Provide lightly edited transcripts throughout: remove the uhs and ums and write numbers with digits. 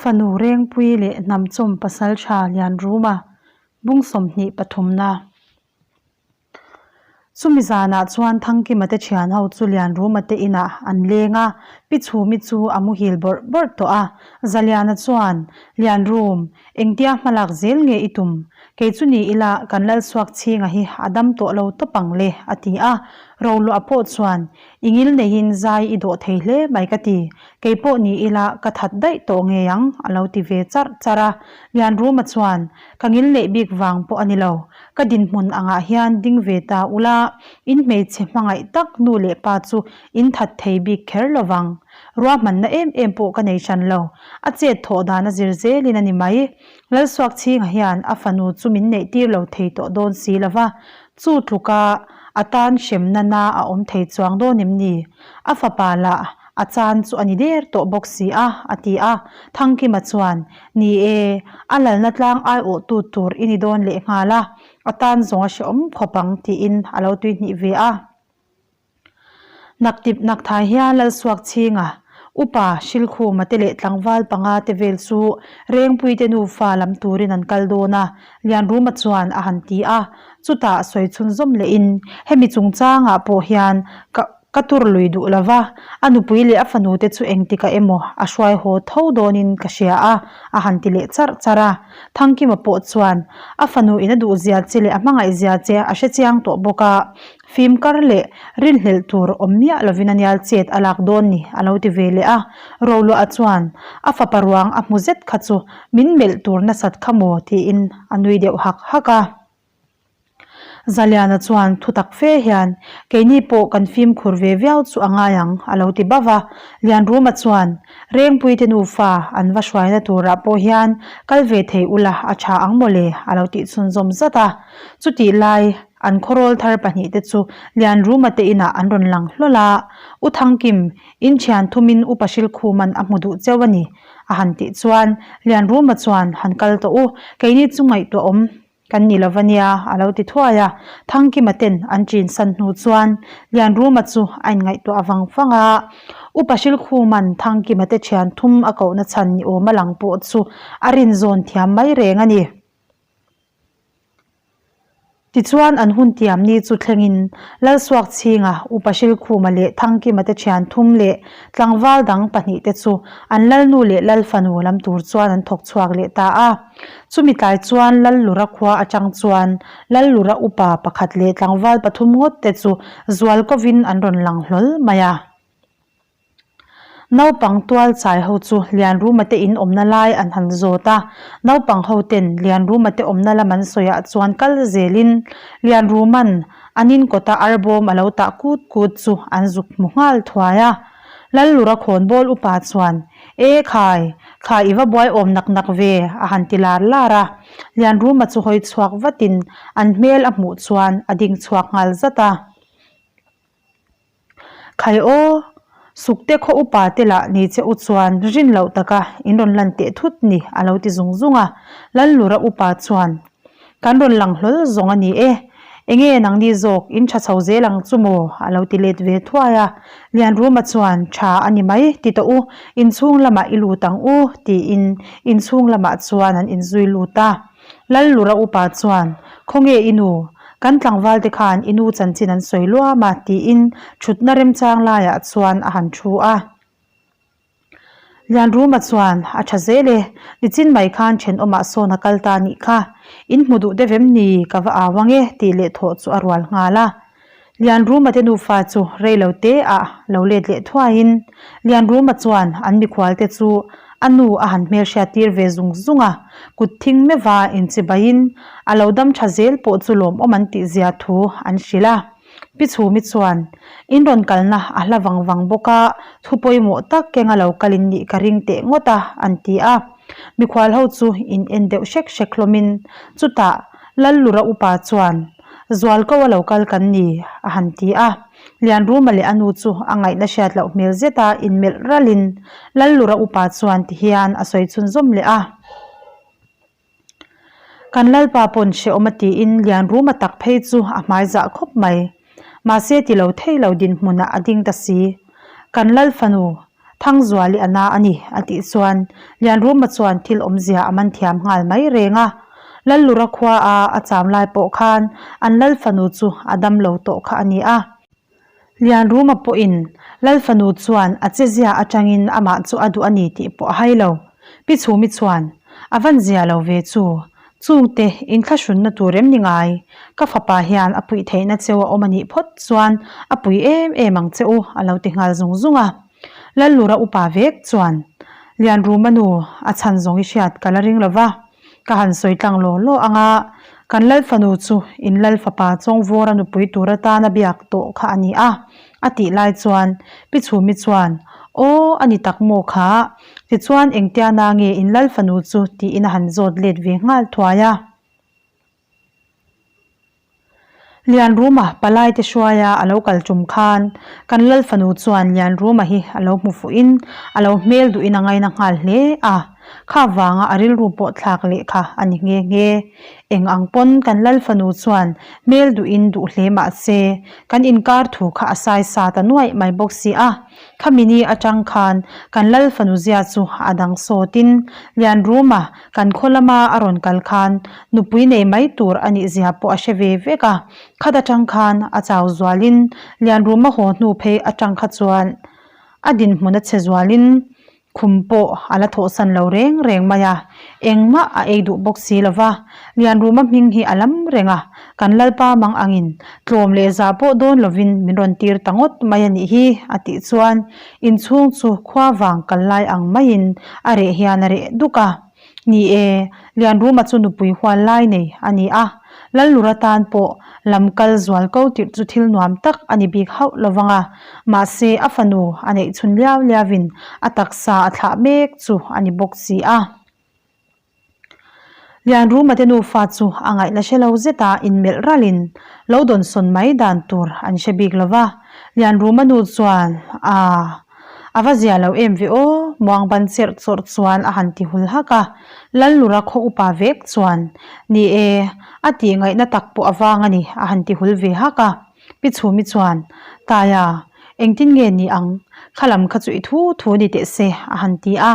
Fanu Rengpui leh Hnamchawm Pasaltha Lianruma bung 20 pathumna. Chumi zanah chuan Thangkima te thian ho chu Lianruma te inah an leng a, Pi Chhumi chu a muhil bawrh bawrh tawh a. Zaliana chuan, Lianrum, engtia hmalak zel nge i tum? Kei chu ni ila kan Lalsuak chhinga hi a dam tawh lo tawp ang le, a ti a. Roluah pawh chuan, I ngil neiin zai i dawh thei hle mai ka ti. Kei pawh ni ila ka that daih tawh ngei ang, a lo ti ve charh charh a. Lianruma chuan, Ka ngil neih bik vang pawh a ni lo. Ka dinhmun angah hian ding ve ta ula, in hmeichhe hmangaih tak nu leh pa chu in that thei bik kher lo vang. Ruahmanna em em pawh ka nei hran lo. A chet thawh dan a zir zelin a ni mai. Lalsuakchhinga hian a fanu chu min neih tir lo thei tawh dawn si lo va, chu tluka a tan hremna na a awm thei chuang dawn em ni? A fapa lah a chan chu a ni der tawh bawk si a, a ti a. Thangkima chuan, Ni e, a lalna tlang aiawhtu tur i ni dawn lehnghal a, a tan zawng a hrehawm khawp ang, tiin a lo tuihnih ve a. Naktip nakthai hian Lalsuak chhinga upa Hrilkhuma te leh tlangval panga te vel chu Rengpui te nufa lam turin an kal dawn a, Lianruma chuan a han ti a. Chutah sawi chhunzawm lehin hemi chungchangah pawh hian ka ka tur lui duh lo va, a nupui leh a fanu te chu engtikah emaw a hruai haw tho dawnin ka hria a, a han ti leh charh charh a. Thangkima pawh chuan a fanu in a duhzia che leh a hmangaihzia che a hrechiang tawh bawk a, Fimkar leh rinhlelh tur awm miah lovin a nial chet a lak dawn ni a lo ti ve leh a. Roluah chuan a fapa ruang a hmu zet kha chu min melh tur nasat kha maw tiin a nui deuh hak hak a. Zaliana chuan thu tak fe hian keini pawh kan fimkhur ve viau chu a ngai ang a lo ti bauh a. Lianruma chuan Rengpuite nufa an va hruaina turah pawh hian kal ve thei ula a tha ang mawle a lo tih chhunzawm zat a. Chutih lai An khawrawl thar pahnihte chu Lianruma te inah an rawn lang hlawl a, U Thangkim, in thian thumin Upa Hrilkhuman a hmu duh cheu a ni, a han tih chuan Lianruma chuan han kal tawh u, keini chu ngaihtuah awm kan ni lova nia, a lo ti thuai a. Thangkima ten an chin san hnu chuan Lianruma chu a inngaihtuah vang vang a, Upa Hrilkhuman Thangkima te thian thum a kohna chhan ni awm a lang pawh chu a rinzawn thiam mai reng a ni. Tichuan an hun tiam ni chu thlengin Lalsuak chhinga Upa Hrilkhuma leh Thangkima te thian thum leh tlangval dang pahnihte chu an Lalnu leh Lalfanu lam tur chuan an thawk chhuak leh ta a. Chumi tlai chuan Lallura khua atang chuan Lallura upa pakhat leh tlangval pathum ngawt te chu zual kovin an rawn lang hlawl mai a. Naupang tual chai ho chu Lianruma te in awmna lai an han zawt a, naupang ho ten Lianruma te awmna lam an sawiah chuan kal zelin Lianruma'n an in kawta arbawm a lo tah kut kut chu an zuk hmu nghal thuai a. Lallura khawnbawl upa chuan, E khai, kha i va buai awm nak nak ve a han ti lar lar a. Lianruma chu hawi chhuak vatin an hmel a hmuh chuan a ding chhuak nghal zat a. Khai aw, Sukte khaw upa te lah ni che u chuan rin loh taka in rawn lan teh thut ni a lo ti zung zung a. Lallura upa chuan, Kan rawn lang hlawl zawng a ni e, enge nangni zawk in tha chho zel ang chu maw? a lo ti let ve thuai a. Lianruma chuan, Tha a ni mai, ti tawh u, inchhung lamah i lut ang u, tiin inchhung lamah chuan an inzui lut a. Lallura upa chuan, Khawnge i nu? Kan tlangval te khan i nu chanchin an sawi luam a, tiin thutna remchang laiah chuan a han thu a. Lianruma chuan, A tha zel e, nichin mai khan thenawmah sawn a kal ta nih kha. In hmu duh deuh em ni? Ka va au ang e, tih leh thawh chu a rual nghal a. Lianruma te nufa chu rei lo te ah lo let leh thuaiin Lianruma chuan an mikhual te chu a nu a han hmelhriat tir ve zung zung a, kut thing meuha inchibaiin a lo dam tha zel pawh chu lawmawm an tih zia thu an hrilh a. Pi Chhumi chuan, In rawn kalna a hla vang vang bawk a, thu pawimawh tak kenga lo kalin nih ka ring teh ngawt a, an ti a. Mikhual ho chu in en deuh hrek hrek hlawmin chutah Lallura upa chuan, Zualko a lo kal kan ni, a han ti a. Lianruma leh a nu chu a ngaihna hriat loh hmel zeta inmelh ralin Lallura upa chuan ti hian a sawi chhunzawm leh a. Kan Lalpa pawn hrehawm a tiin Lianruma tak phei chu a hmai zah khawp mai. Mahse ti lo thei lo dinhmunah a ding ta si. Kan Lal fanu. Thangzuali a na a ni, a tih chuan Lianruma chuan thil awmzia a man thiam nghal mai reng a. Lallura khua a a cham lai pawh khan an lal fanu chu a dam lo tawh kha a ni a. Lianruma pawhin lal fanu chuan a chezia atangin amah chu a duh a ni tih pawh a hai lo. Pi Chhumi chuan, A van zia lo ve chu, chungte inthlahrunna tur em ni ngai? Ka fapa hian a puih theihna cheu a awm a nih phawt chuan a pui em em ang che u, a lo ti nghal zung zung a. Lallura upa vek chuan, Lianruma nu, a chhan zawng i hriat ka la ring lo va. Ka han sawi tlang law law ang a, kan lal fanu chu in lal fapa Chawngvawra nupui tur atana biak tawh kha a ni a, a tih lai chuan Pi Chhumi chuan, Aw, a ni tak maw kha? Tichuan engtia na nge in lal fanu chu tiin a han zawt let ve nghal thuai a. Lianruma palaite hruaia a lo kal tum khan kan lal fanu chuan Lianruma hi a lo hmu fuhin a lo hmel duhin a ngaina nghal hle a, kha vanga a rilru pawh thlak leh kha a ni nghe nghe. Eng ang pawn kan lal fanu chuan hmel duhin duh hle mah se kan inkar thu kha a sai sa ta nuaih mai bawk si a, khami ni atang khan kan lal fanu zia chu a dang sawtin Lianruma Kan khaw lama a rawn kal khan nupui nei mai tur a nih zia pawh a hre ve vek a, khat atang khan a chau zualin Lianruma haw hnu phei atang kha chuan a dinhmun a chhe zualin khum pawh a la thawhsan lo reng reng mai a, engmah a ei duh bawk si lo va, Lianruma hming hi a lam reng a, kan Lalpa mang angin tlawm leh zah pawh dawn lovin min rawn tir ta ngawt mai a nih hi a tih chuan Inchhung chu khua vang kal lai ang maiin a reh hian a reh duk a. Ni e, Lianruma chu nupui hual lai nei a ni a, Lallura tan pawh lam kal zual ko tirh chu thil nuam tak a ni bik hauh lo vang a, mahse a fanu a neih chhun liau liauin a taksa a thlah mek chu a ni bawk si a. Lianruma te nufa chu a ngaihna hre lo zeta inmelh ralin lo dawnsawn mai dan tur an hre bik lo va. Lianruma nu chuan, Aa, a va zia lo em ve aw, muang ban cherh chawrh chuan a han ti hul hak a. Lallura khaw upa vek chuan, Ni e, a tih ngaihna tak pawh a vang a ni, a han ti hul ve hak a. Pi Chhumi chuan, Taia, engtin nge ni ang? Kha lam kha chu i thu thu ni teh se, a han ti a.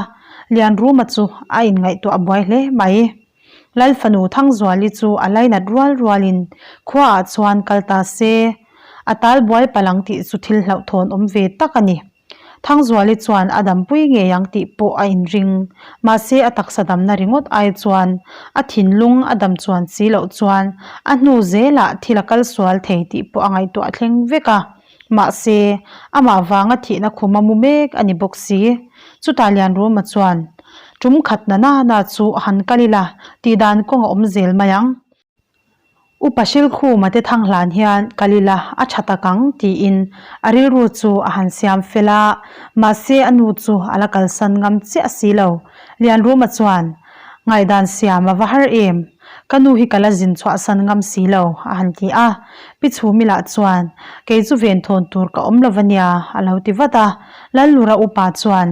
Lianruma chu a inngaihtuah buai hle mai. Lal fanu Thangzuali chu a lainat rual rualin khuaah chuan kal ta se, a tal buai palh ang tih chu thil hlauhthawn awm ve tak a ni. Thangzuali chuan a dampui ngei ang tih pawh a inring. Mahse a taksa damna ringawt ai chuan a thinlung a dam chuan si loh chuan a hnu zelah thil a kal sual thei tih pawh a ngaihtuah thleng vek a. Mahse amah vanga thihna khum a mu mek a ni bawk si. Chutah Lianruma chuan, Tum khat na na na chu han kal ila tih dan kawng a awm zel mai ang. Upa Hrilkhuma te thang hlan hian kal ila a tha tak ang tiin a rilru chu a han siam fel a, mahse a nu chu a la kalsan ngam chiah si lo. Lianruma chuan, Ngaihdan siam a va har em? Ka nu hi ka la zin chhuahsan ngam si lo, a han ti a. Pi Chhumila chuan, Kei chu venthawn tur ka awm lo va nia, a lo ti vat a. Lallura upa chuan,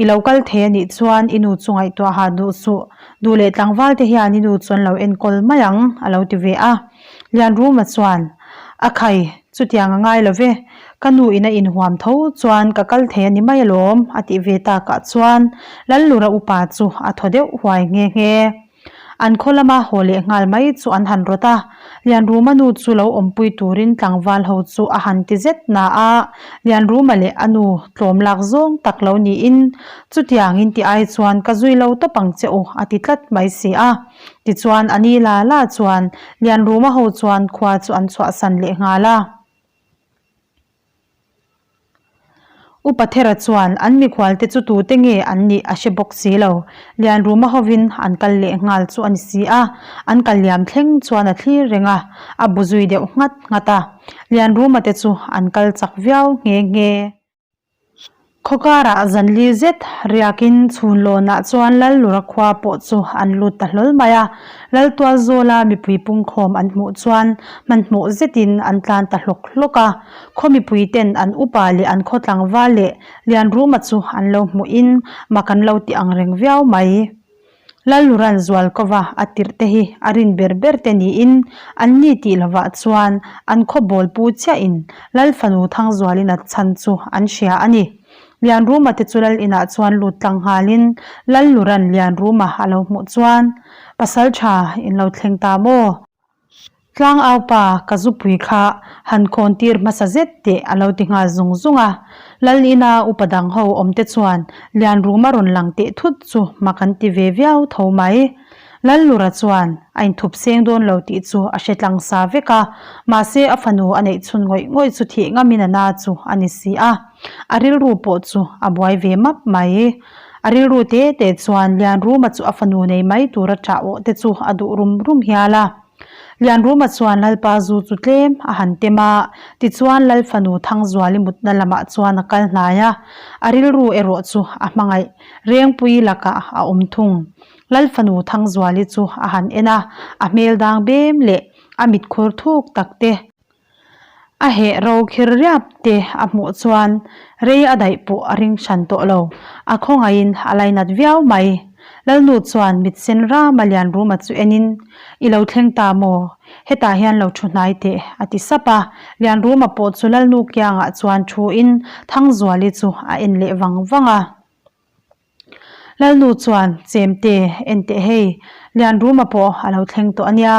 I lo kal thei a nih chuan i nu chu ngaihtuah ha duh suh, duh leh tlangval te hian i nu chu an lo enkawl mai ang, a lo ti ve a. Lianruma chuan, A khai, chutiang a ngai lo ve, ka nu in a inhuam tho chuan ka kal thei a ni mai alawm, a tih ve takah chuan Lallura upa chu a thaw deuh huai nghe nghe. An khaw lama haw leh nghal mai chu an han rawt a, Lianruma nu chu lo awmpui turin tlangval ho chu a han ti zet na a, Lianruma leh a nu tlawm lak zawng tak lo niin chutiangin ti ai chuan ka zui lo tawp ang che u a ti tlat mai si a. Tichuan a ni la la chuan Lianruma ho chuan khua chu an chhuahsan leh nghal a. Upa Thera chuan an mikhualte chu tute nge an nih a hre bawk si lo. Lianruma hovin an kal leh nghal chu a ni si a, an kal liam thleng chuan a thlir reng a, a bu zui deuh nghat nghat a. Lianruma te chu an kal chak viau nghe nghe. Khawkarah zanli zet riakin chhunlawnah chuan Lallura khua pawh chu an lut ta hlawl mai a. Laltual zawla mipui pungkhawm an hmuh chuan hmanhmawh zetin an tlan ta hlawk hlawk a. Khaw mipui ten an upa leh an khaw tlangval leh Lianruma chu an lo hmuhin mak an lo ti ang reng viau mai. Lalluran Zualkova a tirh te hi a rin ber ber te niin an ni tih lovah chuan an khaw bawl pu chiahin Lalfanu Thangzualin a chhan chu an hria a ni. Lianruma te chu lal inah chuan lut tlang nghalin Lallura'n Lianruma a lo hmuh chuan, Pasal tha in lo thleng ta maw? Tlangaupa ka zupui kha han khawn tir hmasa zet teh a lo ti nghal zung zung a. Lal ina upa dang ho awm te chuan Lianruma rawn lang teh thut chu mak an ti ve viau tho mai. Lallura chuan a inthup seng dawn lo tih chu a hre tlang sa vek a, mahse a fanu a neih chhun ngawih ngawih chu thih ngamin a na chu a ni si a. A rilru pawh chu a buai ve map mai. A rilru te te chuan Lianruma chu a fanu nei mai tura ṭah awh te chu a duh rum rum hial a. Lianruma chuan Lalpa zu chu tlem a han tem a, tichuan Lal fanu Thangzuali mutna lamah chuan a kal hnai a, a rilru erawh chu a hmangaih Rengpui lakah a awm thung. Lal fanu Thangzuali chu a han en a, a hmel dang bem leh a mitkhur thuk tak te, A heh ro khir riap te a hmuh chuan rei a daih pawh a ring hran tawh lo. A khawngaihin a lainat viau mai. Lalnu chuan mit sen rama Lianruma chu enin, I lo thleng ta maw? Hetah hian lo thu hnai teh, a ti sap a. Lianruma pawh chu Lalnu kiangah chuan thuin Thangzuali chu a en leh vang vang a. Lalnu chuan, Chemte, enteh hei, Lianruma pawh a lo thleng tawh a nia,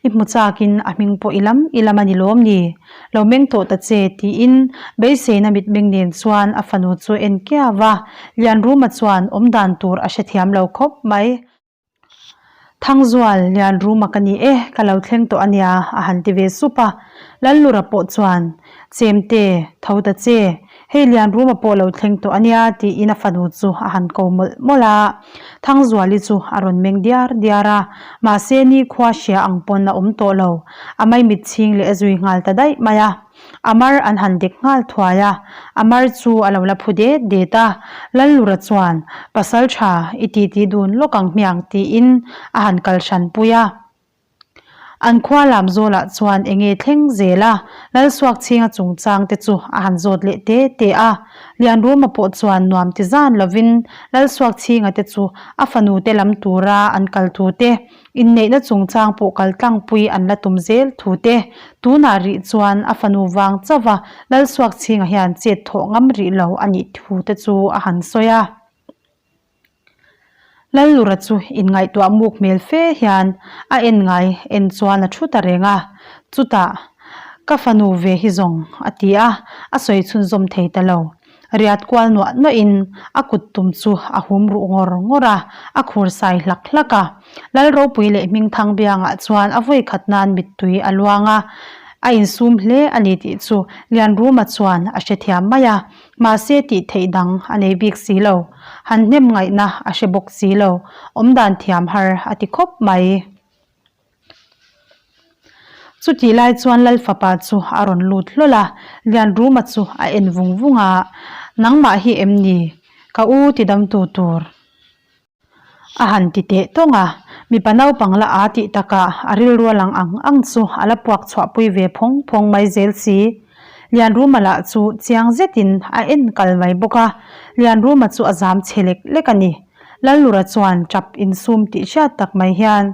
i hmu chakin a hming pawh i lam i lam a ni lawm ni? Lo meng tawh ta che, tiin beiseina mitmeng nen chuan a fanu chu en kiau a. Lianruma chuan awmdan tur a hrethiam lo khawp mai. Thangzual, Lianruma ka ni e, ka lo thleng tawh a nia, a han ti ve sup a. Lallura pawh chuan, Chemte, tho ta che, hei Lianruma pawh lo thleng tawh a nia, tiin a fanu chu a han ko mawlh mawlh a. Thangzuali chu a rawn meng diar diar a, mahse nikhua hria ang pawn a awm tawh lo, a maimit chhing leh a zui nghal ta daih mai a. A mar an han dek nghal thuai a, a mar chu a lo la phu det det a. Lallura chuan, Pasal tha, i titi dun lawk ang hmiang tiin a han kal hran pui a. An khua lam zawlah chuan eng nge thleng zel a, Lalsuakchhinga chungchang te chu a han zawt leh te te a. Lianruma pawh chuan nuam ti zan lovin Lalsuakchhinga te chu a fanu te lam tura an kal thu te, Inneihna chungchang pawh kal tlangpui an la tum zel thu te, tunah rih chuan a fanu vang chauha Lalsuakchhinga hian chet thawh ngam rih lo a nih thu te chu a han sawi a. Lallura chu inngaihtuah muk hmel fe hian a en ngai en chuan a thu ta reng a, chutah, Ka fanu ve hi zawng a ti a, a sawi chhunzawm thei ta lo. Riat kual nuah nuahin a kut tum chu a hum ruh ngawr ngawr a, a khur sai hlak hlak a. Lal ropui leh Hmingthang biangah chuan a vawi khat nan mittui a luang a, a insum hle a ni tih chu Lianruma chuan a hrethiam mai a, mahse tih theih dang a nei bik si lo. Han hnem ngaihna a hre bawk si lo, awmdan thiam har a ti khawp mai. Chutih lai chuan Lal fapa chu a rawn lut hlawl a, Lianruma chu a en vung vung a, Nangmah hi em ni? Ka u ti damtu tur a han ti teh tawng a, mipa naupang la aa tih takah a rilru a lang ang ang chu a la puak chhuahpui ve phawng phawng mai zel si. Lianruma lah chu chiang zetin a en kal mai bawk a, Lianruma chu a zam chhe lek lek a ni. Lallura chuan tap insum tih hriat tak mai hian,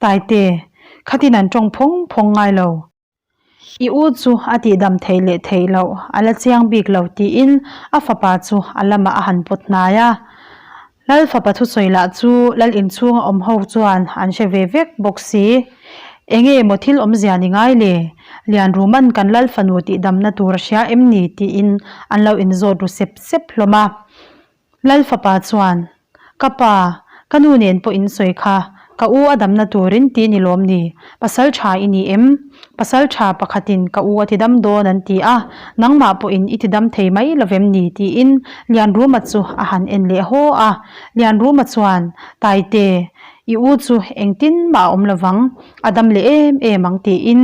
Taite, khatin an tawng phawng phawng ngai lo. I u chu a tihdam theih leh theih loh a la chiang bik lo tiin a fapa chu a lamah a han pawt hnai a. Lal fapa thusawi lah chu lal inchhunga awm ho chuan an hre ve vek bawk si. Enge maw thil awmzia ni ngai le? Lianruman kan lal fanu tihdamna tur a hria em ni tiin an lo inzawt ru sep sep hlawm a. Lal fapa chuan, Ka pa, ka nu nen pawh in sawi kha, ka u a damna turin ti ni lawm ni? Pasal tha i ni em? Pasal tha pakhatin ka u a ti dam dawn an ti a, nangmah pawhin i ti dam thei mai lovem ni? tiin Lianruma chu a han en leh haw a. Lianruma chuan, Taite, i u chu engtin mah a awm lovang, a dam leh em em ang tiin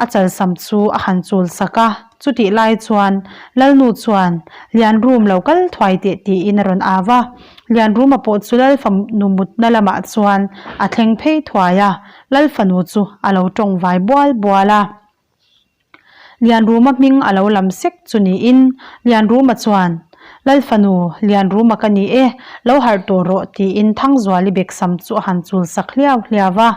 A chalsam chu a han chul sak a, chutih lai chuan Lalnu chuan Lianrum lo kal thuai teh tiin a rawn au a. Lianruma pawh chu Lalfanu mutna lamah chuan a thleng phei thuai a, Lalfanu chu a lo tawng vai bual bual a. Lianruma hming a lo lam sek chu niin Lianruma chuan. Lalfanu, Lianruma ka ni e, lo harh tawh rawh tiin Thangzuali beksam chu a han chul sak hliau hliau va.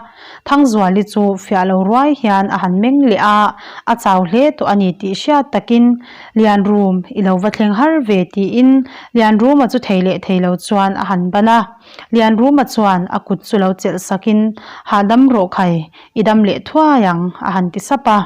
Thangzuali chu fiah lo ruai hian a han meng leh a, a chau hle tawh a ni tih hriat takin Lianrum i lo va thleng har ve tiin Lianruma chu thei leh thei lo chuan a han ban a. Lianruma chuan a kut chu lo chelh sakin Hahdam rawh khai, i dam leh thuai ang a han ti sap a.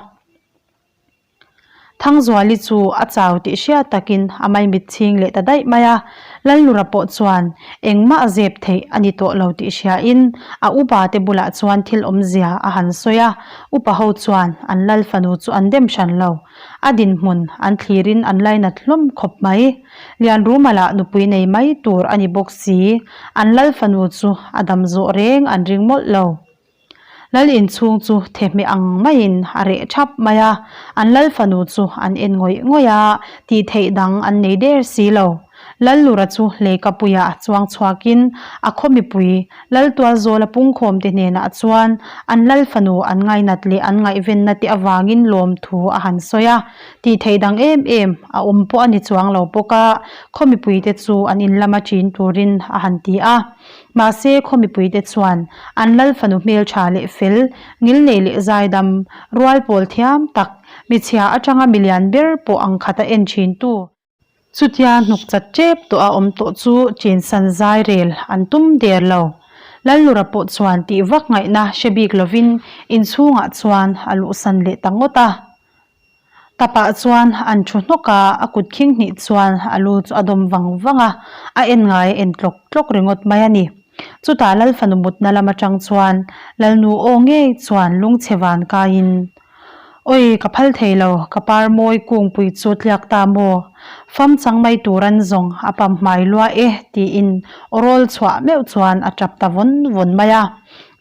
Thangzuali chu a chau tih hriat takin a maimit chhing leh ta daih mai a, Lalnura pawh chuan engmah a zep theih a ni tawh lo tih hriain a upa te bulah chuan thil awmzia a han sawi a, upa ho chuan an lal fanu chu an dem hran lo. A dinhmun an thlirin an lainat hlawm khawp mai. Lianruma lah nupui nei mai tur a ni bawk si, an lal fanu chu a dam zawh reng an ring mawlh lo. Lal inchhung chu thehmeh ang maiin a reh thap mai a, an lal fanu chu an en ngawih ngawih a, tih theih dang an nei der si lo. Lal Lura chu Leikapuia chuang chhuakin a khaw mipui Lal Tualzawla pungkhawmte hnenah chuan an lal fanu an ngainat leh an ngaihvenna te avangin lawmthu a han sawi a, tih theih dang em em a awm pawh a ni chuang lo bawk a, khaw mipuite chu an in lama chin turin a han ti a. Mahse, khaw mipuite chuan an lal fanu hmeltha leh fel, ngilnei leh zaidam, rual pawl thiam tak, michhia atanga milian ber pawh ang khata en thintu, chutia hnuk chat tep tawh a awm tawh chu chensan zai rel an tum der lo. Lallura pawh chuan tih vak ngaihna hre bik lovin inchhungah chuan a luhsan leh ta ngawt a. Tapah chuan an thu hnawk a, a kut khing hnih chuan a lu chu a dawm vang vang a, a en ngai a en tlawk tlawk ringawt mai a ni. Chutah Lal fanu mutna lam atang chuan Lalnu aw ngei chuan lungchhe van kaiin, Awi, ka phal thei lo, ka par mawi kungpui chu tliak ta maw? Fam chang mai tur an zawng a pam hmai lua e, tiin aw rawl chhuah meuh chuan a tap ta vawn vawn mai a.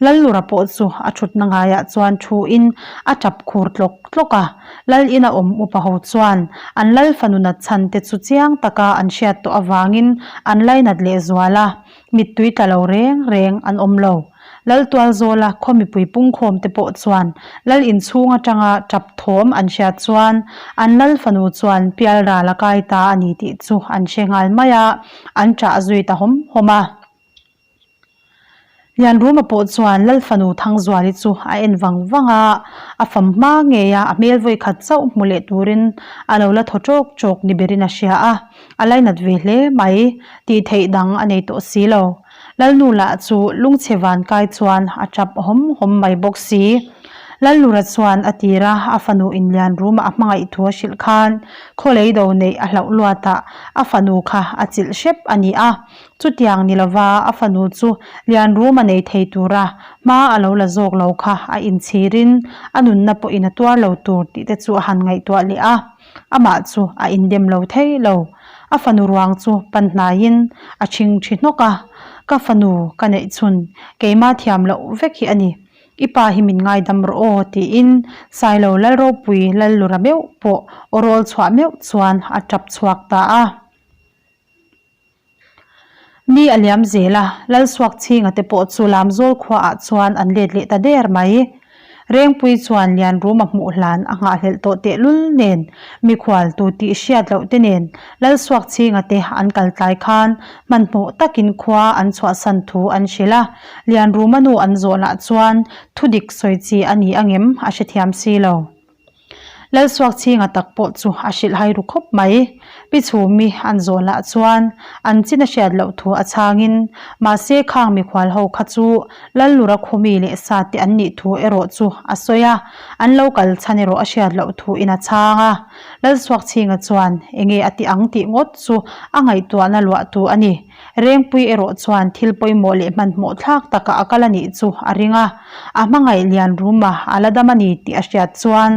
Lallura pawh chu a thutna ngaiah chuan thuin a tap khur tlawk tlawk a. Lal ina awm upa ho chuan an lal fanu nat chhan te chu chiang taka an hriat tawh avangin an lainat leh zual a, mittui tla lo reng reng an awm lo. Lal Tualzawla khaw mipui pungkhawm te pawh chuan lal inchhung atanga tap thawm an hriat chuan an lal fanu chuan pialral a kai ta a ni tih chu an hre nghal mai a, an ṭah zui ta hawm hawm a. Lianruma pawh chuan Lal fanu Thangzuali chu a en vang vang a, a fam hma ngei a, a hmel vawi khat chauh hmu leh turin a lo la thaw ṭawk ṭawk ni berin a hria a, a lainat ve hle mai, tih theih dang a nei tawh si lo. Lalnu lah chu lungchhe van kai chuan a ṭap hawm hawm mai bawk si. Lallura chuan a tir a, a fanu in Lianruma a hmangaih thu a hrilh khan khawlei do neih a hlauh luatah a fanu kha a chilh hrep a ni a, Chutiang ni lova a fanu chu Lianruma nei thei tura hma a lo la zawk lo kha a inchhirin a nunna pawhin a tuar lo tur tih te chu a han ngaihtuah leh a, amah chu a indem lo thei lo. A fanu ruang chu pan hnaiin a chhing thi hnawk a, Ka fanu ka neih chhun keima thiam loh vek hi a ni, i pa hi min ngaidam rawh aw tiin Sailo Lalropui Lallura meuh pawh aw rawl chhuah meuh chuan a tap chhuak ta a. Ni a liam zel a, Lalsuak chhinga te pawh chu Lamzawl khuaah chuan an let leh ta der mai. Rengpui chuan Lianruma hmuh hlan a nghahhlelh tawh tehlul nen, mikhual tu tih hriat loh te nen Lalsuak chhinga te an kal tlai khan hmanhmawh takin khua an chhuahsan thu an hrilh a, Lianruma nu an zawh lah chuan thudik sawi chi a ni angem a hrethiam si lo. Lalsuak chhinga tak pawh chu a hrilh hai ru khawp mai. Pi Chhumi an zawh lah chuan an chin a hriat loh thu a chhangin, mahse khang mikhual ho kha chu Lallura khumi leh sa te an nih thu erawh chu a sawi a, an lo kal chhan erawh a hriat loh thu in a chhang a. Lalsuak chhinga chuan enge a ti ang tih ngawt chu a ngaihtuahna luahtu a ni. Rengpui erawh chuan thil pawimawh leh hmanhmawh thlak taka a kal a nih chu a ring a, a hmangaih lian ruma a la dam a ni tih a hriat chuan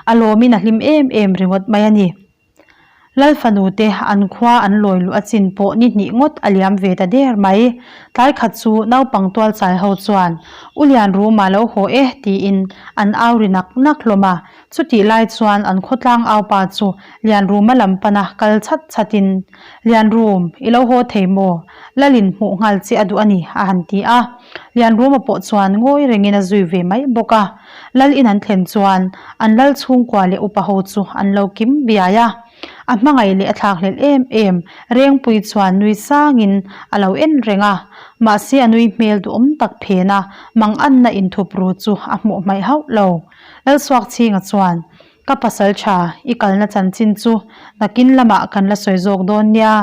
a lawmin a hlim em em ringawt mai a ni. Lal fanu te an khua an lawi luh a chin pawh ni hnih ngawt a liam ve ta der mai. Tlai khat chu naupang tual chai ho chuan U Lian Ruma lo haw e tiin an au ri nak nak hlawm a, Chutih lai chuan an khawtlang aupa chu Lianruma lam pana kal chhat chhatin, Lianrum, i lo haw thei maw? Lalin hmuh nghal che a duh a ni, a han ti a. Lianruma pawh chuan ngawi rengin a zui ve mai bawk a. Lal in an thlen chuan an lal chhungkua leh upa ho chu an lo kim biai a. A hmangaih leh a thlakhlelh em em Rengpui chuan nui sangin a lo en reng a, mahse a nui hmel duhawm tak phen a, manganna inthup ru chu a hmuh hmaih hauh lo. Lalsuakchhinga chuan, Ka pasal tha, i kalna chanchin chu nakin lamah kan la sawi zawk dawn nia.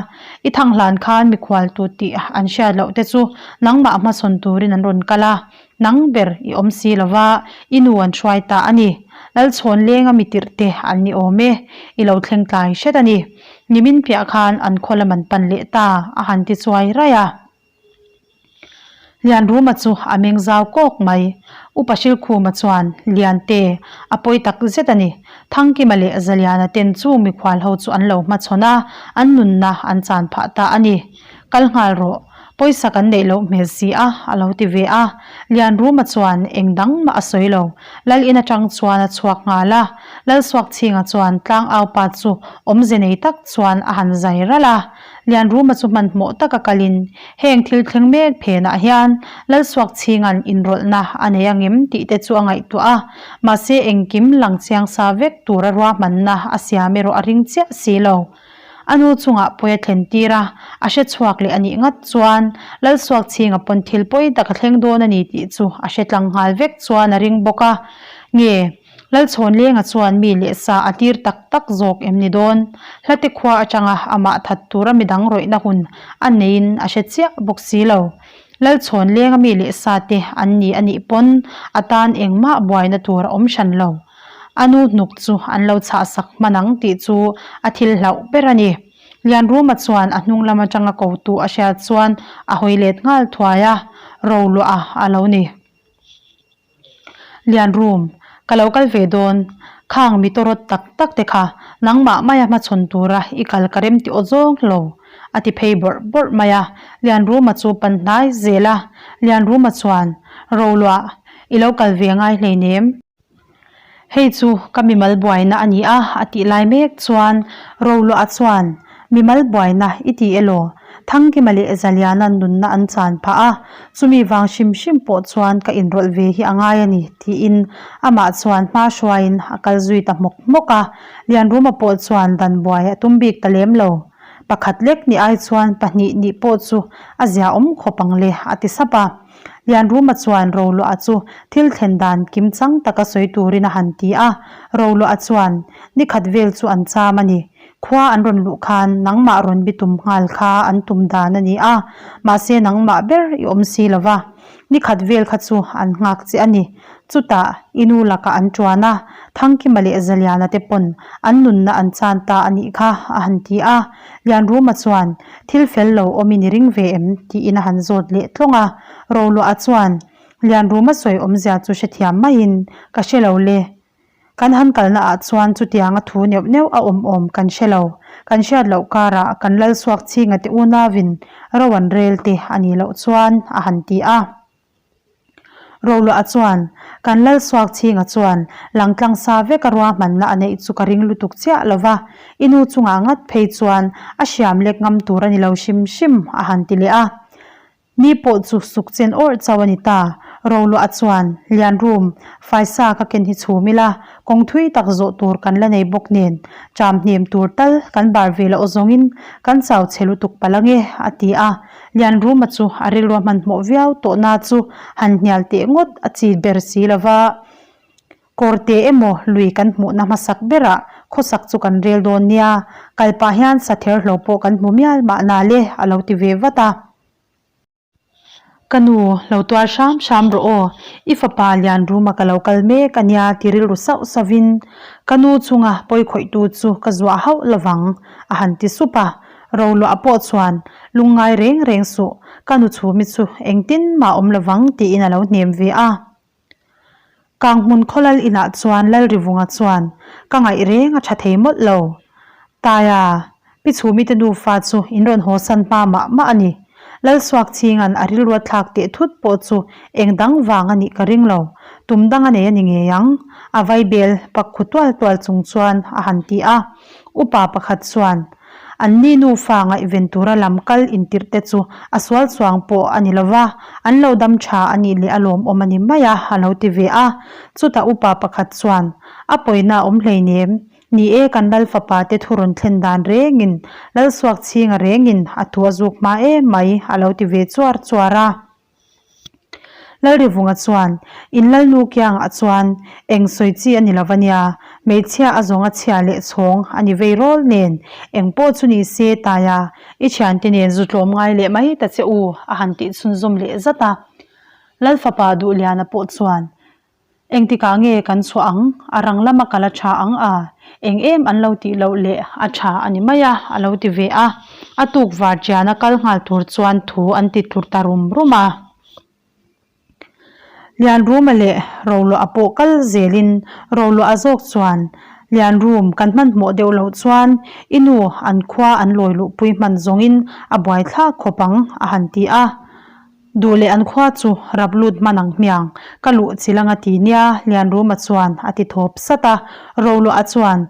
I thanghlan khan mikhual tu tih an hriat loh te chu nangmah hmasawn turin an rawn kal a, nang ber i awm si lo va, i nu an hruai ta a ni. Lalchhawn lenga mi tirh te an ni awm e, i lo thleng tlai hret a ni. Nimin piah khan an khaw lam an pan leh ta, a han ti chuai raih a. Lianruma chu a meng zau kawk mai. Upa Hrilkhuma chuan, Liante, a pawi tak zet a ni. Thangkima leh Zaliana ten chu mikhual ho chu an lo hmachhawn a, an nunna an chan phah ta a ni. Kal nghal rawh, pawisa kan neih loh hmel si a, a lo ti ve a. Lianruma chuan eng dang mah a sawi lo. Lal in atang chuan a chhuak nghal a. Lalsuakchhinga chuan tlangaupa chu awmze nei tak chuan a han zai ralh a. Lianruma chu hmanhmawh taka kalin heng thil thleng mek phenah hian Lalsuakchhinga'n inrawlhna a nei angem tih te chu a ngaihtuah a, mahse engkim lang chiang sa vek tura ruahmanna a siam erawh a ring chiah si lo. A nu chungah pawi a thlen tir a, a hre chhuak leh a nih ngat chuan Lalsuakchhinga pawn thil pawi tak a thleng dawn a ni tih chu a hre tlang nghal vek chuan a ring bawk a, nge Lalchhawnlenga chuan mi leh sa a tir tak tak zawk em ni dawn? Hlate khua atanga amah that tura midang rawihna hun a neiin a hre chiah bawk si lo. Lalchhawnlenga mi leh sa te an ni a nih pawn a tan engmah buaina tur a awm hran lo. A nu hnuk chu an lo chhah sak hman ang tih chu a thil hlauh ber a ni. Lianruma chuan a hnung lam atanga kotu a hriat chuan a hawi let nghal thuai a, roluah a lo ni. Lianrum, ka lo kal ve dawn. Khang mi tawrawt tak tak te kha nangmah maia hmachhawn tura i kal ka rem ti aw zawng lo, a ti phei bawrh bawrh mai a. Lianruma chu pan hnai zel a. Lianruma chuan, Roluah, i lo kal ve ngai hleinem. Hei chu ka mimal buaina a ni a, a tih lai mek chuan Roluah chuan, Mimal buaina i ti elaw? Thangkima leh Zaliana'n nunna an chan phah a, chumi vang hrim hrim pawh chuan ka inrawlh ve hi a ngai a ni, tiin amah chuan hma hruaiin a kal zui ta hmawk hmawk a. Lianruma pawh chuan dan buai a tum bik ta lem lo. Pakhat lek ni ai chuan pahnih nih pawh chu a ziaawm khawp ang le, a ti sap a. Lianruma chuan Roluah chu thil thlen dan kim chang taka sawi turin a han ti a, Roluah chuan ni khat vel chu an cham a ni. Khua an rawn luh khan nangmah rawn bi tum nghal kha an tum dan a ni a, mahse nangmah ber i awm si lo va, ni khat vel kha chu an nghak che a ni. Chutah i nu lakah an ṭuan a, Thangkima leh Zaliana te pawn an nunna an chan ta a nih kha a han ti a. Lianruma chuan, Thil fel lo awmin i ring ve em? tiin a han zawt leh tlawng a. Roluaha chuan, Lianruma sawi awmzia chu hrethiam maiin ka hre lo le. Kan han kalna ah chuan chutianga thu neuh neuh a awm awm kan hre lo. Kan hriat loh karah kan Lalsuak chhinga te unauin ro an rel te a nih loh chuan a han ti a. Roluaha chuan, Kan Lalsuak chhinga chuan langtlang sa veka ruahmanna a neih chu ka ring lutuk chiah lo va, i nu chungah ngat phei chuan a hriam lek ngam tur a ni lo hrim hrim a han ti leh a. Ni pawh chu suk chen awrh chauh a ni ta. Roluaha chuan, Lianrum, faisa ka ken hi chhum ila, kawng thui tak zawh tur kan la nei bawk nen, ṭam hnem tur tal kan bar ve loh zawngin kan chau chhe lutuk palh ange, a ti a. Lianruma chu a rilru a hmanhmawh viau tawhna chu han hnial teh ngawt a chi ber si lo va. Kawrte emaw lui kan hmuhna hmasak berah khawsak chu kan rel dawn nia, kal pah hian sather hlo pawh kan hmu mial mahna le a lo ti ve vat a. Ka nu, lo tuar hram hram rawh aw, i fapa Lianruma ka lo kal mek a nia ti rilru sauh sauhin ka nu chunga pawi khawihtu chu ka zuah hauh lovang a han ti sup a. Roluah pawh chuan lungngai reng reng suh, ka nu chhumi chu engtin mah awm lovang tiin a lo hnem ve a. Kanghmun khawlal inah chuan Lalrivunga chuan ka ngaih reng a tha thei mawlh lo. Taia, Pi Chhumite nufa chu in rawn haw san hma mah mah a ni. Lalsuak chhinga'n a rilru a thlak teh thut pawh chu eng dang vang a nih ka ring lo. Tum dang a nei a ni ngei ang. A vaibel pak khu tual tual chung chuan a han ti a. Upa pakhat chuan, An ni nufa ngaihven tura lam kal intirh te chu a sual chuang pawh a ni lova, an lo dam tha a nih leh a lawmawm a ni mai a, a lo ti ve a. Chutah upa pakhat chuan, A pawina a awm hleinem. Ni e, kan Lal fapa te thu rawn thlen dan rengin, Lal suak chhinga rengin a thu a zuk hma em mai, a lo ti ve chuar chuar a. Lalrivunga chuan, In Lalnu kiangah chuan eng sawi chi a ni lo va nia, hmeichhia a zawng a chhia leh chhawng a ni vei rawl nen, eng pawh chu ni se taia i thiante nen zu tlawm ngai leh mai ta che u, a han tih chhunzawm leh zat a. Lalfapa Duhliana pawh chuan, Engtikah nge kan chhuah ang? A rang lama kal a tha ang a, eng em an lo tih loh leh a tha a ni mai a, a lo ti ve a. A tuk var tiana kal nghal tur chuan thu an ti tlur ta rum rum a. Lianruma leh Roluah pawh kal zelin Roluah zawk chuan, Lianrum, kan hmanhmawh deuh loh chuan i nu an khua an lawi luhpui hman zawngin a buaithlak khawp ang, a han ti a. Duh leh an khua chu rap lut hman ang hmiang, ka luh chil anga ti nia, Lianruma chuan a ti thawp sat a. Roluah chuan,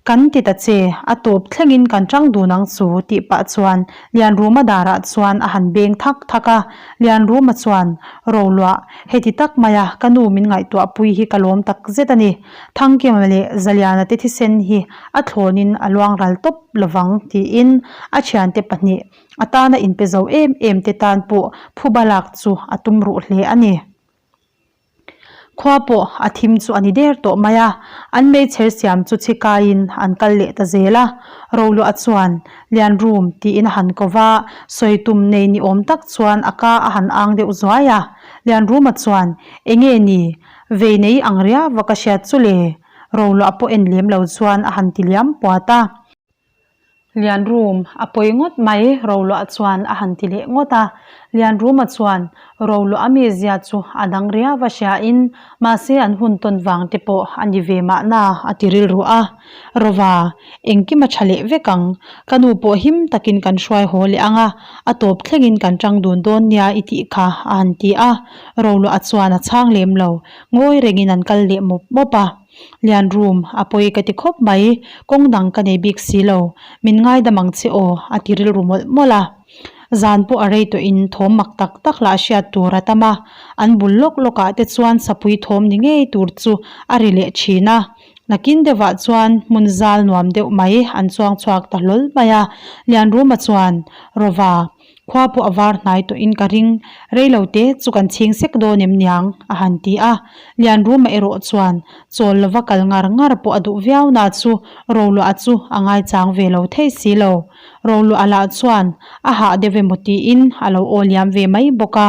Kan ti ta che, a tawp thlengin kan chang dun ang chu, tih pah chuan Lianruma darah chuan a han beng thak thak a. Lianruma chuan, Roluah, heti tak maia ka nu min ngaihtuahpui hi ka lawm tak zet a ni. Thangkima leh Zaliana te thisen hi a thlawnin a luang ral tawp lovang, tiin a thiante pahnih A tana inpe zo em em te tan pawh phuba lak chu a tum ruh hle a ni. Khua pawh a thim chu a ni der tawh mai a, an meichher siam chu chhi kaiin an kal leh ta zel a. Roluah chuan Lianrum tiin a han ko va, sawi tum nei ni awm tak chuan a ka a han ang deuh zuai a. Lianruma chuan, Enge ni, vei nei ang riau ka hriat chu le? Roluah pawh en lem lo chuan a han ti liam puat a. Lianrum a pawi ngawt mai, Roluah chuan a han ti leh ngawt a. Lianruma chuan Roluah a mizia chu a dang riau a hriain, mahse an hun tawn vang te pawh a ni ve mahna a ti rilru a. Rova, engkim a tha leh vek ang. Ka nu pawh him takin kan hruai haw leh ang a, a tawp thlengin kan tang dun dawn nia i tih kha a han ti a. Roluah chuan a chhang lem lo, ngawi rengin an kal leh mawp mawp a. Lianrum, a pawi ka ti khawp mai, kawng dang ka nei bik si lo, min ngaidam ang che aw, a ti rilru mawlh mawlh a. Zan pawh a rei tawhin thawm mak tak tak lah hriat tur a tam a, an bul lawk lawkah te chuan sapui thawm ni ngei tur chu a ri leh thin a. Nakin deuhah chuan hmun zal nuam deuh mai an chuang chhuak ta hlawl mai a, Lianruma chuan, Rova, Khua pawh a var hnai tawhin ka ring, rei lo te chu kan chhing sek dawn em niang? a han ti a. Lianruma erawh chuan chawl lova kal ngar ngar pawh a duh viau na chu Roluah chu a ngaichang ve lo thei si lo. Roluah lah chuan a hah deuh emaw tiin a lo aw liam ve mai bawk a.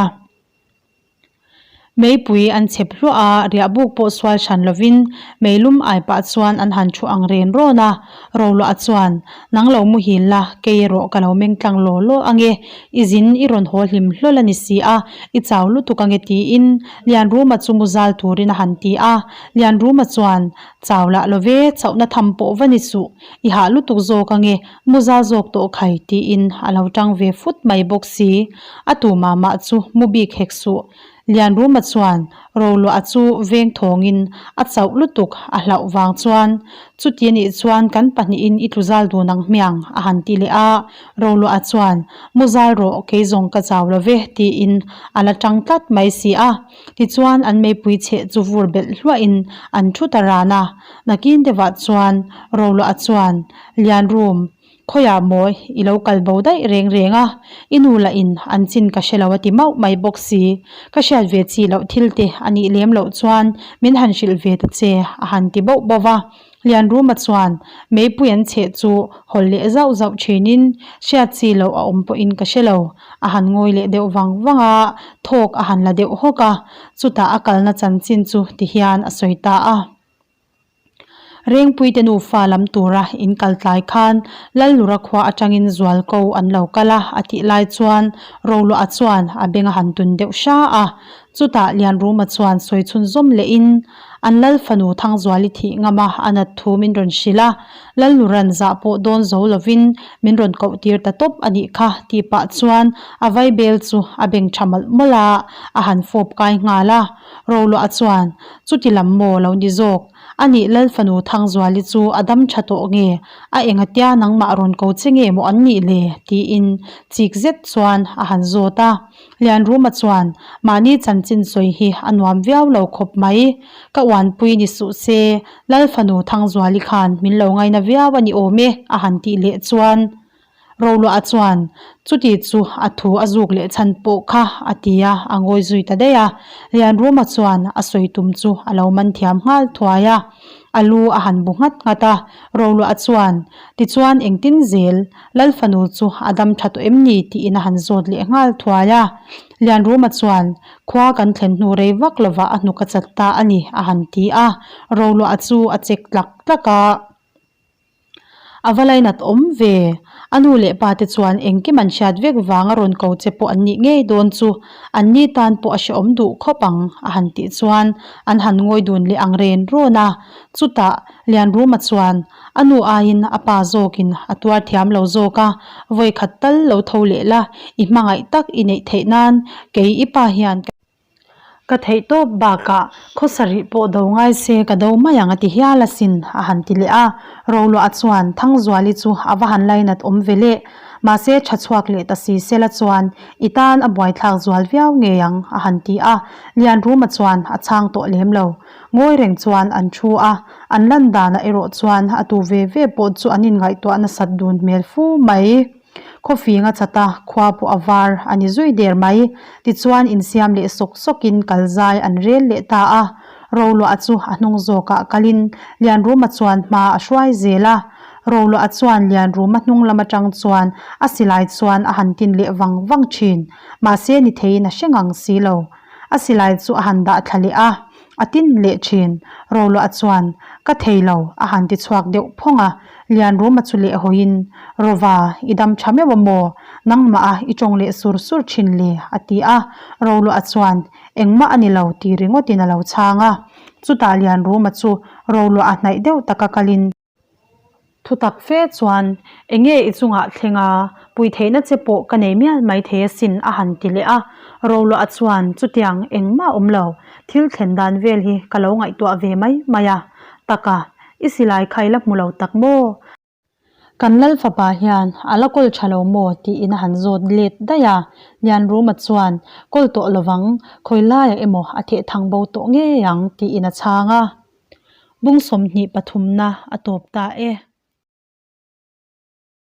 Meipui an chhep hluah a, riahbuk pawh sual hran lovin meilum ai pah chuan an han thu ang ren rawn a. Roluah chuan, Nang lo muhil la, kei erawh ka lo meng tlang law law ange, i zin i rawn haw hlim hlawl a ni si a, i chau lutuk ange tiin Lianruma chu mu zal turin a han ti a. Lianruma chuan, Chau lah lo ve, chauhna tham pawh va ni suh, i hah lutuk zawk ange, Mu zal zawk tawh khai tiin a lo tang ve fut mai bawk si. A tu mah mah chu mu bik hek suh. Lianruma chuan Roluah chu veng thawngin a chauh lutuk a hlauh vang chuan chuti anih chuan kan pahnihin i tlu zal dun ang hmiang a han ti leh a. Roluah chuan mu zal rawh kei zawng ka chau lo ve tiin a la tang tlat mai si a. Tichuan an meipui chheh chu vur belh hluahin an thu ta ran a. Nakin deuhah chuan Roluah chuan Lianrum, khawiah maw i lo kal bo daih reng reng a, i nu lah in an chin ka hre lo a ti mauh mai bawk si. Ka hriat ve chi loh thil te a nih lem loh chuan min han hrilh ve ta che a han ti bauh bauh va. Lianruma chuan meipui an chheh chu hawl leh zauh zauh thinin hriat chi loh a awm pawhin ka hre lo. A han ngawi leh deuh vang vang a, thawk a han la deuh hawk a, chutah a kalna chanchin chu tihian a sawi ta a. Rengpuite nufa lam tura in kal tlai khan Lallura khua atangin zualko an lo kal a, a tih lai chuan Roluah chuan a beng a han tun deuh hra a. Chutah Lianruma chuan sawi chhunzawm lehin an Lal fanu Thangzuali thih ngam a, a nat thu min rawn hrilh a. Lallura'n zah pawh dawn zo lovin min rawn koh tir ta tawp a nih kha tih pah chuan a vaibel chu a beng tha mawlh mawlh a, a han fawp kai nghal a. Roluah chuan, Chuti lam maw lo ni zawk? Anih Lalfanu Thangzuali chu a dam tha tawh nge? A engatia nangmah rawn ko che nge maw an nih le? tiin chik zet chuan a han zawt a. Lianruma chuan, Mahni chanchin sawi hi a nuam viau lo khawp mai. Ka uanpui ni suh se, Lalfanu Thangzuali khan min lo ngaina viau a ni awm e, a han tih leh chuan Roluah chuan, Chuti chu a thu a zuk leh chhan pawh kha a ti a, a ngawi zui ta daih a. Lianruma chuan a sawi tum chu a lo man thiam nghal thuai a, a lu a han bu nghat nghat a. Roluah chuan, Tichuan engtin zel, Lalfanu chu a dam tha tawh em ni? tiin a han zawt leh nghal thuai a. Lianruma chuan, Khua kan thlen hnu rei vak lovah a hnuk a chat ta a ni, a han ti a. Roluah chu a chek tlak tlak a. A va lainat awm ve. A nu leh pa te chuan engkim an hriat vek vang a rawn ko che pawh an nih ngei dawn chu an ni tan pawh a hrehawm duh khawp ang a han tih chuan an han ngawi dun leh ang ren rawn a. Chutah Lianruma chuan a nu aiin a pa zawkin a tuar thiam lo zawk a, vawikhat tal lo tho leh la, i hmangaih tak i neih theih nan kei i pa hian ka Ka theih tawp bakah khaw sarih pawh do ngai se ka do mai ang a ti hial asin a han ti leh a. Roluah chuan Thangzuali chu a va han lainat awm ve leh. Mahse tha chhuak leh ta si sela chuan i tan a buaithlak zual viau ngei ang a han ti a. Lianruma chuan a chhang tawh lem lo. Ngawi reng chuan an thu a, an lan danah erawh chuan a tu ve ve pawh chu an inngaihtuah nasat dun hmel fu mai. Khawfing a chat a, khua pawh a var a ni zui der mai. Tichuan insiam leh sawk sawkin kal zai an rel leh ta a. Roluah chu a hnung zawkah kalin Lianruma chuan hma a hruai zel a. Roluah chuan Lianruma hnung lam atang chuan a silai chuan a han tin leh vang vang thin. Mahse ni theiin a hre ngang si lo. A silai chu a han dah thla leh a. A tin leh thin. Roluah chuan, Ka thei lo, a han ti chhuak deuh phawng a. Lianruma chu leh hawiin, Rova, i dam tha meuh a maw? Nangmah a i tawng leh sur sur thin le, a ti a. Roluah chuan, Engmah a ni lo, ti ringawtin a lo chhang a. Chutah Lianruma chu Roluah a hnaih deuh taka kalin, Thutak fe chuan, Enge i chungah thleng a, pui theihna che pawh ka nei mial mai thei asin a han ti leh a. Roluah chuan, Chutiang engmah awm lo, thil thlen dan vel hi ka lo ngaihtuah ve mai mai a. Taka, i silai kha i la hmu lo tak maw? Kan lal fapa hian a la kawl tha lo maw? tiin a han zawt let daih a. Lianruma chuan, Kawl tawh lovang, khawi laiah emaw a theh thang bo tawh ngei ang tiin a chhang a. Bung 23 na a tawp ta e.